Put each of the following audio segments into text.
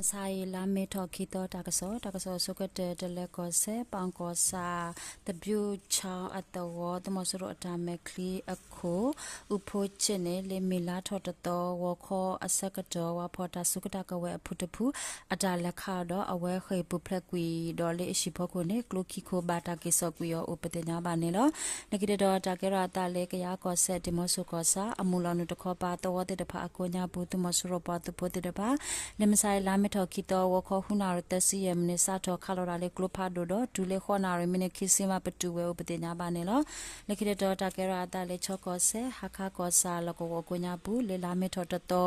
မုၢ်ဆါအံၤ လါမ့ၤထီၣ်ခံသီ တၢ်ကစီၣ်, တၢ်ကစီၣ်အဆိကတၢၢ် တလၢၤကီၢ်စဲၣ် ပၣ်ကီၢ်ဆၣ် သဘျုးဆၣ်အသဝီ သုးမီၤစိရိၤအတၢ်မဲာ်ချံအခိၣ် အူဖိဆ့ၣ်န့ၣ် လၢမုၢ်လါထီၣ်တသီ ဂီၤခီအဆၢကတီၢ် ဝၤဖီၣ်တၢ်စူၢ်က့ၤတၢ်ကဝဲၤအဖုၣ်တဖု အတၢ်လဲၤခးဒီး အဝဲဃ့ၢ်ပူၤဖျဲးကွံာ်ဒီး လၢအဟံၣ်ဖီခိၣ်န့ၣ် ကျိခံခိၣ်ဘၣ်တၢ်က့ၤစိာ်ကွံာ်အီၤအိၣ် ပသ့ၣ်ညါဘၣ်န့ၣ်လီၤ. လၢခံတတီၤ တၢ်ကဲထီၣ်အသးလၢ ကယၤကီၢ်စဲၣ် ဒံၣ်မိၣ်စိကီၢ်ဆၣ် အမုၢ်လီၤနုာ်တခီပၤ သဝီသ့ၣ်တဖၣ်အကိးညါပူၤ သုးမီၤစိရိၤပှၤသုးဖိသ့ၣ်တဖၣ် လၢမုၢ်ဆါအံၤ လါမ့ၤထီၣ်ခံသီ ဂီၤခီဃုနၣ်ရံၣ်သၢဆံယဲၢ်မံးနံး စးထီၣ်ခးလီၤတၢ်လၢကျိဖးဒိၣ်ဒီး တုၤလၢဃိးနၣ်ရံၣ်မံးနံးခံဆံမး ပတုာ်ဝဲအိၣ် ပသ့ၣ်ညါဘၣ်န့ၣ်လီၤ. လၢခံတတီၤ တၢ်ကဲထီၣ်အသးလၢ ခၠီကီၢ်စဲၣ် ဟါခါကီၢ်ဆၣ် လီၢ်ကဝီၤကိးညါပူၤ လၢလါမ့ၤထီၣ်တသီ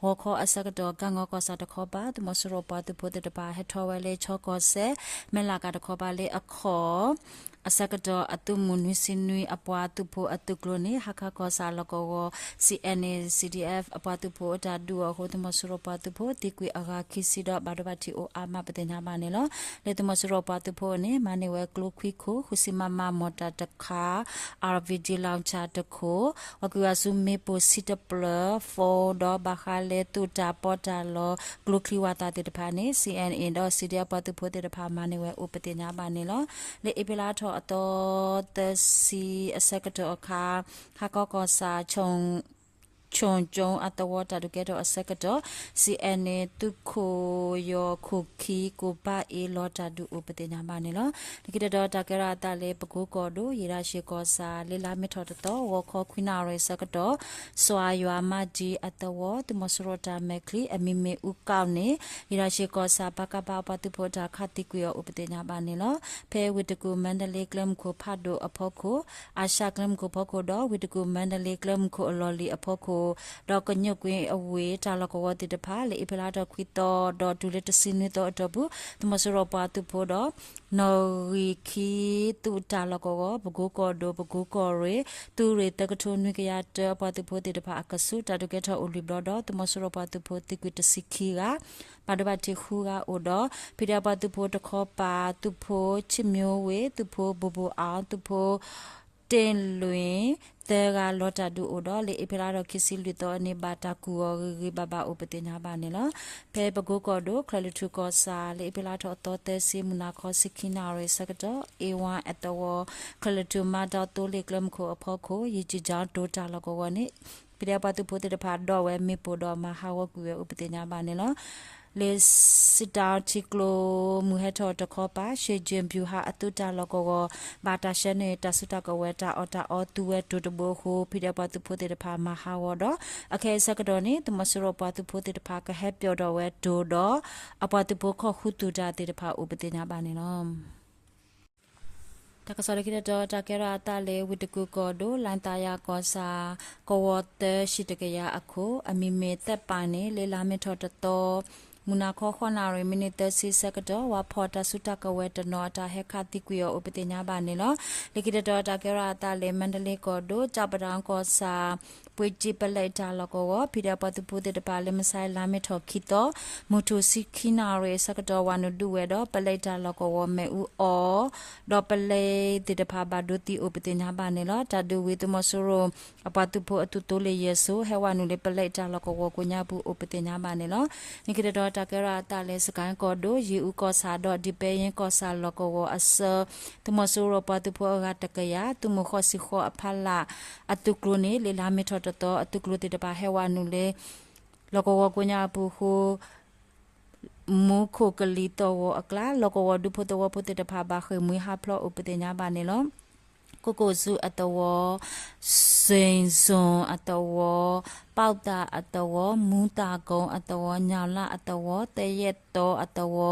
ဂီၤခီအဆၢကတီၢ် ကၣ်ငီကီၢ်ဆၣ်တခီပၤ သုးမီၤစိရိၤပှၤသုးဖိသ့ၣ်တဖၣ် ဟဲထီၣ်ဝဲလၢခၠီကီၢ်စဲၣ် မဲၢ်လးကၤတခီပၤလၢအခီၣ် အဆၢကတီၢ် အသုးမုၢ်နွံဆံနွံ အပှၤသုးဖိအသုးကျိၤန့ၣ် ဟါခါကီၢ်ဆၣ်လီၢ်ကဝီၤ CNA CDF အပှၤသုးဖိအတၢ်ဒုးအီၤအဃိ သုးမီၤစိရိၤပှၤသုးဖိသံကွံာ်အဂၤခံဆံဒီး ဘၣ်ဒိဘၣ်ထံးအိၣ်အါမး ပသ့ၣ်ညါဘၣ်န့ၣ်လီၤ. လၢသုးမီၤစိရိၤပှၤသုးဖိအန့ၣ် မၤန့ၢ်ဝဲကျိခွံခိၣ် ဃုဆံ မမ မီၣ်တၢ်တခါ RPG လောင်ချာ တခိၣ် ပှၤကွံာ်အစုမ့ၣ်ပိၢ်ဆံတဖျၢၣ် phone ဒီးဘၣ်ဃးလၢသုးတၢ်ပီးတၢ်လီ ကျိချံဝးသးသ့ၣ်တဖၣ်န့ၣ် CNA ဒီး CDF ပှၤသုးဖိသ့ၣ်တဖၣ် မၤန့ၢ်ဝဲအိၣ် ပသ့ၣ်ညါဘၣ်န့ၣ်လီၤ. လၢအ့ဖြ့လါထီၣ်အသီသၢဆံအဆၢကတီၢ်အခါ ဟါခါကီၢ်ဆၣ် ဆိၣ်ကၠိအသဝီတၢ်ဒုးကဲထီၣ်အဆၢကတီၢ် CNA သုးခိၣ်ယီၤခိၣ်ခံ ကိၣ်ဘၣ်အ့လီၤတၢ်ဒုးအိၣ် ပသ့ၣ်ညါဘၣ်န့ၣ်လီၤ. လၢခံတတီၤ တၢ်ကဲထီၣ်အသးလၢ ပကိကီၢ်ဒိၣ် ယ့ၣ်ရၣ်ရှ့ၣ်ကီၢ်ဆၣ် လၢလါမ့ၤထီၣ်တသီ ဂီၤခီခွံနၣ်ရံၣ်အဆၢကတီၢ် စွၤယွၤမါဒံအသဝီ သုးမီၤစိရိၤတၢ်မဲာ်ချံ အမံၤမ့ၢ်အူကီၢ်န့ၣ် ယ့ၣ်ရၣ်ရှ့ၣ်ကီၢ်ဆၣ် ပကဖ အပှၤသုးဖိအတၢ်ခးသံကွံာ်အီၤအိၣ် ပသ့ၣ်ညါဘၣ်န့ၣ်လီၤ. ဖဲဝ့ၢ်တကူၣ်မၣ်ဒလ့ကျဲမုၢ်ခိၣ်ဖးဒိၣ်အဖီခိၣ် အၤၡၣ်ကျဲမုၢ်ခိၣ်ဖီခိၣ်ဒီး ဝ့ၢ်တကူၣ်မၣ်ဒလ့ကျဲမုၢ်ခိၣ်အလီၢ်လံၤအဖီခိၣ် ဒီးကညိၣ်ကွ့အဝ့ၢ်တၢ်လီၢ်ကဝီၤသ့ၣ်တဖၣ် လၢအ့ဖြ့လါထီၣ်ခွံသီ ဒီးတုၤလၢတဆံနွံသီအတီၢ်ပူၤ သုးမီၤစိရိၤပှၤသုးဖိဒီး နီၣ်ဂံၢ်ခံ သုးတၢ်လီၢ်ကဝီၤ ပကိကီၢ်ဒိၣ် ပကိကီၢ်ရ့ၣ် သုးရ့ၣ်သၢကထိနွံကယၤတၢ အပှၤသုးဖိသ့ၣ်တဖၣ်အကဆူး တၢ်ဒုးကဲထီၣ်အိၣ်လွံၢ်ဘျီဒီး သုးမီၤစိရိၤပှၤသုးဖိသံကွံာ်တဆံခံဂၤ ဘၣ်ဒိဘၣ်ထံးဃုဂၤအိၣ်ဒီး ဖံးဒဲးပှၤသုးဖိတခီပၤ သုးဖိဆံးမၠိဝ့ၢ် သုးဖိဘိၣ်ဘိၣ်အီၣ် သုးဖိ တ့ၢ်လွံၢ် သၢဂၤလီၤတၢ်ဒုးအိၣ်ဒီး လၢအ့ဖြ့လါထီၣ်ခံဆံလွံၢ်သီအနံၤ ဘၣ်တၢ်ကူၣ်အီၤဂ့ၤဂ့ၤဘၣ်ဘၣ်အိၣ် ပသ့ၣ်ညါဘၣ်န့ၣ်လီၤ. ဖဲပကိကီၢ်ဒိၣ် ချၢၣ်လွံၢ်ထူၣ်ကီၢ်ဆၣ် လၢအ့ဖြ့လါထီၣ်အသီသၢဆံ မုၢ်နၤခီဆံခံနၣ်ရံၣ်အဆၢကတီၢ် အ့ဝါအသဝီ ချၢၣ်လွံၢ်ထူၣ်မၤဒီးသိလ့ၣ်ကျဲမုၢ်ခိၣ်အဖီခိၣ် ယံာ်ကံၣ်ကၠီတိၤတၢ်လီၢ်ကဝီၤန့ၣ် ဖံးဒဲးပှၤသုးဖိသ့ၣ်တဖၣ် ဒိးဝဲမ့ၣ်ပိၢ်ဒီးမၤဟးဂီၤကွံာ်ဝဲအိၣ် ပသ့ၣ်ညါဘၣ်န့ၣ်လီၤ. လၢ စံးတၢ်ထံကျိ မုၢ်ဟဲထီၣ်တခီပၤ ရှ့ၣ်ကၠ့ၣ်ဘူၣ်ဟးအသုးတၢ်လီၢ်ကဝီၤ ဘၣ်တၢ်ဆှၢန့ၢ်တၢ်စုတၢ်ကဝဲၤတၢ်အီၣ်တၢ်အီ သုဝဲတိၤတဘိအဃိ ဖံးဒဲးပှၤသုးဖိသ့ၣ်တဖၣ်မၤဟးဂီၤဒီး အခဲအံၤဆၢကတီၢ်န့ၣ် သုးမီၤစိရိၤပှၤသုးဖိသ့ၣ်တဖၣ် ကဟဲပၠီၣ်ဒီးဝဲတိၤဒီး အပှၤသုးဖိခီၣ်ဃုသူၣ်တၢ်သ့ၣ်တဖၣ်အိၣ် ပသ့ၣ်ညါဘၣ်န့ၣ်လီၤ. တၢ်ကစီၣ်လၢခံတတီၤ တၢ်ကဲထီၣ်အသးလၢ ဝ့ၢ်တကူၣ်ကီၢ်ဒိၣ် လါသးယၤကီၢ်ဆၣ် ကဝီၤသၢဆံတကယၤအခိၣ် အမံၤမ့ၢ်သဲးပၢ်န့ၣ် လၢလါမ့ၤထီၣ်တသီ မုၢ်နၤခီဃိးနၣ်ရံၣ် မံးနံးသၢဆံဆၢကတီၢ် ဝၤဖီၣ်တၢ်စုတၢ်ကဝဲၤတနီၤ အတၢ်ဟဲခးသံကွံာ်အီၤအိၣ် ပသ့ၣ်ညါဘၣ်န့ၣ်လီၤ. လၢခံတတီၤ တၢ်ကဲထီၣ်အသးလၢ မါဒလ့ကီၢ်ဒိၣ် ကၠီပဒၣ်ကီၢ်ဆၣ် ပှ့ၤကၠံပလဲးတၢ်လီၢ်ကဝီၤ ဖံးဒဲးပှၤသုးဖိသ့ၣ်တဖၣ် လၢမုၢ်ဆါအံၤ လါမ့ၤထီၣ်ခံသီ မုၢ်ထူၣ်ဆံခံနၣ်ရံၣ်အဆၢကတီၢ် ဝၤနုာ်ဒုးဝဲဒီး ပလဲးတၢ်လီၢ်ကဝီၤ မ့ၣ်အူအီၣ် ဒီးပလဲးသ့ၣ်တဖၣ်ဘၣ်ဒိသံအိၣ် ပသ့ၣ်ညါဘၣ်န့ၣ်လီၤ. တၢ်ဒုးဝံၤ သုးမီၤစိရိၤ အပှၤသုးဖိအသုးသိလ့ၣ်ယဲၢ်စိၤ ဟဲဝၤနုာ်လၢပလဲးတၢ်လီၢ်ကဝီၤကိးညါပူၤအိၣ် ပသ့ၣ်ညါဘၣ်န့ၣ်လီၤ. လၢခံတတီၤ တၢ်ကဲထီၣ်အသးလၢ စကဲၣ်ကီၢ်ဒိၣ် ယ့ၣ်အူကီၢ်ဆၣ်ဒီး ဒံးပဲယ့ကီၢ်ဆၣ်လီၢ်ကဝီၤအဆၢ သုးမီၤစိရိၤပှၤသုးဖိအဂၤတကယၤ သုးမုၢ်ဃိးဆံဃိးအဖီလာ် အသုးကျိၤန့ၣ် လၢလါမ့ၤထီၣ်တသီ အသုးကျိၤသ့ၣ်တဖၣ်ဟဲဝၤနုာ်လၢ လီၢ်ကဝီၤကိးညါအပူၤအဃိ မူခိၣ်ကလံၤသီၣ်ဂီၤအကျါ လီၢ်ကဝီၤဒူဖိသဝီဖိသ့ၣ်တဖၣ် ဘၣ်ဃ့ၢ်မှံဟးဖျိးအိၣ် ပသ့ၣ်ညါဘၣ်န့ၣ်လီၤ. ကိကိၣ်စူအသဝီ, စ့ၣ်စိၣ်အသဝီ, ပီၣ်သၣ်အသဝီ, မူသၣ်ကိၣ်အသဝီ, ညၣ်လၣ်အသဝီ, သယဲၣ်သီအသဝီ,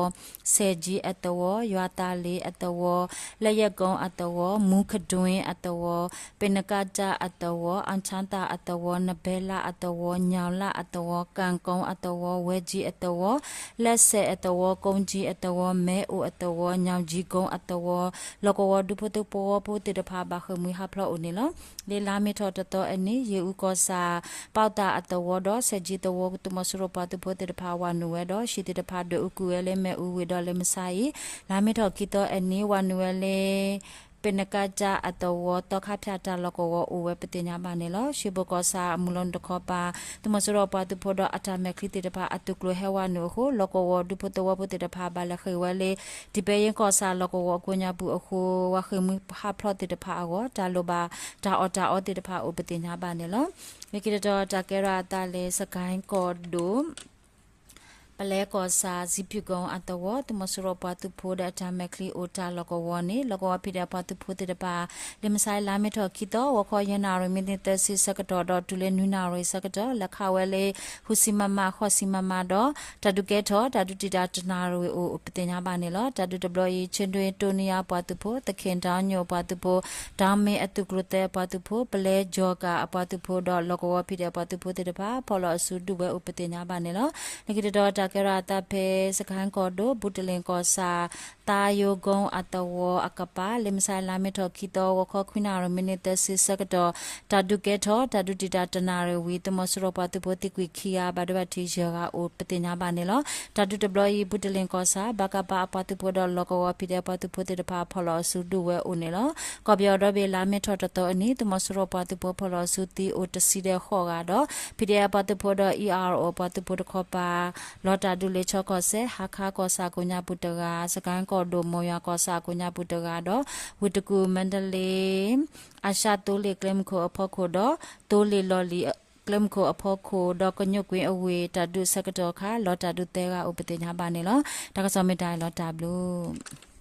ဆဲးကၠံအသဝီ, ယွၤသးလ့အသဝီ, လၢယဲၢ်ကိၣ်အသဝီ, မူခဒွံအသဝီ, ပ့ၤနကၣ်တၣ်အသဝီ, အၣ်ဆၣ်သၣ်အသဝီ, နဘဲလၣ်အသဝီ, ညၣ်လၣ်အသဝီ, ကၣ်ကိၣ်အသဝီ, ဝဲကၠံအသဝီ, လၢစဲးအသဝီ, ကိၣ်ကၠံအသဝီ, မဲအိၣ်အသဝီ, ညၣ်ကၠံကိၣ်အသဝီ, လီၢ်ကဝီၤဒူဖိသဝီဖိသ့ၣ်တဖၣ် ဘၣ်ဃ့ၢ်မှံဟးဖျိးအိၣ်န့ၣ်လီၤ. လၢလါမ့ၤထီၣ်တသီအနံၤ ယ့ၣ်အူကီၢ်ဆၣ် ပီၣ်သၣ်အသဝီဒီး ဆဲးကၠံသဝီ သုးမီၤစိရိၤပှၤသုးဖိသ့ၣ်တဖၣ် ဝၤနုာ်ဝဲဒီး ဟံၣ်သ့ၣ်တဖၣ်ဒွဲၣ်အူကွံာ်ဝဲလၢမ့ၣ်အူဝံၤဒီးလၢမုၢ်ဆါအံၤ လါမ့ၤထီၣ်ခံသီအနံၤ ဝၤနုာ်ဝဲလၢ ပ ပ့ၤနကၢ်ကၠၢ်အသဝီ သီခါဖၠၣ်တၢ်လီၢ်ကဝီၤအိၣ်ဝဲပသ့ၣ်ညါဘၣ်န့ၣ်လီၤ. ရှ့ဘိၣ်ကီၢ်ဆၣ်အမုၢ်လီၤနုာ်တခီပၤ သုးမီၤစိရိၤပှၤသုးဖိဒီးအတၢ်မဲာ်ချံသ့ၣ်တဖၣ်အသုးကျိၤဟဲဝဲနုာ်အဃိ လီၢ်ကဝီၤဒူဖိသဝီဖိသ့ၣ်တဖၣ်ဘၣ်လဲၤဃ့ၢ်ဝဲလၢ ဒံးဘဲယ့ကီၢ်ဆၣ်လီၢ်ကဝီၤအကိးညါပူၤအဃိ ဝဲဃ့ၢ်မှံဟးဖျိးသ့ၣ်တဖၣ်အဂီၢ် တၢ်လိၣ်ဘၣ်တၢ်အီၣ်တၢ်အီသ့ၣ်တဖၣ်အိၣ်ပသ့ၣ်ညါဘၣ်န့ၣ်လီၤ. လၢခံတတီၤတၢ်ကဲထီၣ်အသးလၢ စကဲၣ်ကီၢ်ဒိၣ် ပလဲကီၢ်ဆၣ် စံးဖံးကီၢ်အသဝီ သုးမီၤစိရိၤပှၤသုးဖိဒီးအတၢ်မဲာ်ချံအိၣ်တၢ်လီၢ်ကဝီၤန့ၣ် လီၢ်ကဝီၤ ဖံးဒဲး ပှၤသုးဖိသ့ၣ်တဖၣ် လၢမုၢ်ဆါလါမ့ၤထီၣ်ခံသီ ဂီၤခီယဲၢ်နၣ်ရံၣ်မံးနံးသၢဆံဆၢကတီၢ်ဒီးတုၤလၢနွံနၣ်ရံၣ်ဆၢကတီၢ် လဲၤခးဝဲလၢ ဃုဆံမမ ဃိးဆံမမဒီး တၢ်ဒုးကဲထီၣ် တၢ်ဒုးတံာ်တာ်တနၣ်ရံၣ်အိၣ်ပသ့ၣ်ညါဘၣ်န့ၣ်လီၤ. တၢ်ဒုးတဘျီအံၤ ခ့ၣ်ဒွ့တိနံယါအပှၤသုးဖိ သခ့ၣ်တီညိၣ်အပှၤသုးဖိ ဒီမ့ၢ်အသုးကျိၤသဲအပှၤသုးဖိ ပလဲကၠီၤကၣ်အပှၤသုးဖိ ဒီးလီၢ်ကဝီၤ ဖံးဒဲး အပှၤသုးဖိသ့ၣ်တဖၣ် ဖီၣ်လီၤအစုဒုးဝဲအိၣ်ပသ့ၣ်ညါဘၣ်န့ၣ်လီၤ. လၢခံတတီၤတၢ်ကဲထီၣ်အသးဖဲ စကဲၣ်ကီၢ်ဒိၣ် ဘူးတလ့ၣ်ကီၢ်ဆၣ် သါယိကီၢ်အသဝီအကပၤ လၢမုၢ်ဆါလါမ့ၤထီၣ်ခံသီ ဂီၤခီခွံနၣ်ရံၣ်မံးနံးသၢဆံဆၢကတီၢ် တၢ်ဒုးကဲထီၣ် တၢ်ဒုးတံာ်တာ်တနၣ်ရံၣ်ဝံၤ သုးမီၤစိရိၤပှၤသုးဖိသံကွံာ်ခံဂၤ ဘၣ်ဒိဘၣ်ထံးယဲၢ်ဂၤအိၣ်ပသ့ၣ်ညါဘၣ်န့ၣ်လီၤ. တၢ်ဒုးတဘျီအံၤ ဘူးတလ့ၣ်ကီၢ်ဆၣ် ဘၣ်ကးပၤအပှၤသုးဖိဒီးလီၢ်ကဝီၤ ဖံးဒဲး အပှၤသုးဖိသ့ၣ်တဖၣ် ဖီၣ်လီၤအစုဒုးဝဲအိၣ်န့ၣ်လီၤ. ကီၢ်ပယီၤဒီဘ့ၣ်လါမ့ၤထီၣ်တသီအနံၤ သုးမီၤစိရိၤပှၤသုးဖိ ဖီၣ်လီၤအစုသံအိၣ်တဆံဒီးဃိးဂၤဒီး ဖံးဒဲး အပှၤသုးဖိဒီး အံၣ်အါအီၣ် အပှၤသုးဖိတခီပၤ လီၤတၢ်ဒုးလၢခၠီကီၢ်စဲၣ် ဟါခါကီၢ်ဆၣ်ကိးညါပူၤတဂၤ စကဲၣ်ကီၢ်ဒိၣ် မိၢ်ယွၤကီၢ်ဆၣ်ကိးညါပူၤတဂၤဒီး ဝ့ၢ်တကူၣ် မါဒလ့ အၤၡါသိလ့ၣ်ကျဲမုၢ်ခိၣ်အဖီခိၣ်ဒီး သိလ့ၣ်လီၢ်လံၤကျဲမုၢ်ခိၣ်အဖီခိၣ်ဒီး ကညိၣ်ကွ့အဝ့ၢ် တၢ်ဒုးဆၢကတီၢ်အခါ လီၤတၢ်ဒုးသၢဂၤအိၣ်ပသ့ၣ်ညါဘၣ်န့ၣ်လီၤ. တၢ်ကစီၣ်မ့ၢ်တၢ်အံၤလီၤ တၢ်ဘျုး